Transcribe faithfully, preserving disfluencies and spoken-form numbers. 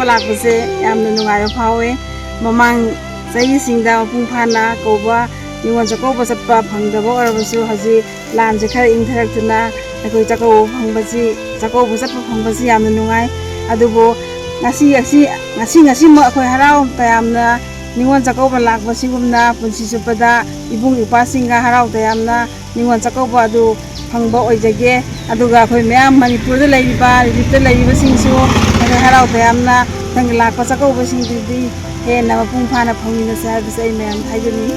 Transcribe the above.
ꯂꯥꯛꯄꯁꯦ ꯌꯥꯝꯅ ꯅꯨꯡꯉꯥꯏꯕ ꯐꯥꯎꯋꯦ꯫ ꯃꯃꯥꯡ ꯆꯍꯤꯁꯤꯡꯗ ꯃꯄꯨꯡ ꯐꯥꯅ ꯀꯧꯕ, ꯅꯤꯉꯣꯜ ꯆꯥꯛꯀꯧꯕ ꯆꯠꯄ ꯐꯪꯗꯕ ꯑꯣꯏꯔꯕꯁꯨ, ꯍꯧꯖꯤꯛ ꯂꯥꯟꯁꯦ ꯈꯔ ꯏꯪꯊꯔꯛꯇꯨꯅ ꯑꯩꯈꯣꯏ ꯆꯥꯛꯀꯧꯕ ꯐꯪꯕꯁꯤ, ꯆꯥꯛꯀꯧꯕ ꯆꯠꯄ ꯐꯪꯕꯁꯤ ꯌꯥꯝꯅ ꯅꯨꯡꯉꯥꯏ꯫ ꯑꯗꯨꯕꯨ ꯉꯁꯤ, ꯉꯁꯤ, ꯉꯁꯤ, ꯉꯁꯤꯃꯛ ꯑꯩꯈꯣꯏ ꯍꯔꯥꯎ ꯇꯌꯥꯝꯅ ꯅꯤꯉꯣꯜ ꯆꯥꯛꯀꯧꯕ ꯂꯥꯛꯄꯁꯤꯒꯨꯝꯅ ꯄꯨꯟꯁꯤ ꯆꯨꯞꯄꯗ ꯏꯕꯨꯡ ꯏꯄ꯭ꯋꯥꯁꯤꯡꯒ ꯍꯔꯥꯎ ꯇꯌꯥꯝꯅ ꯅꯤꯉꯣꯜ ꯆꯥꯛꯀꯧꯕ ꯑꯗꯨ ꯐꯪꯕ ꯑꯣꯏꯖꯒꯦ꯫ ꯑꯗꯨꯒ ꯑꯩꯈꯣꯏ ꯃꯌꯥꯝ ꯃꯅꯤꯄꯨꯔꯗ ꯂꯩꯔꯤꯕ, ꯔꯤꯂꯤꯐꯇ ꯂꯩꯔꯤꯕꯁꯤꯡꯁꯨ ꯑꯩꯈꯣꯏ ꯍꯔꯥꯎ ꯇꯌꯥꯝꯅ ꯃꯊꯪꯒꯤ ꯂꯥꯛꯄ ꯆꯥꯛꯀꯧꯕꯁꯤꯡꯗꯨꯗꯤ ꯍꯦꯟꯅ ꯃꯄꯨꯡ ꯐꯥꯅ ꯐꯪꯃꯤꯟꯅꯁꯦ ꯍꯥꯏꯕꯁꯦ ꯑꯩ ꯃꯌꯥꯝꯗ ꯍꯥꯏꯖꯅꯤꯡꯏ꯫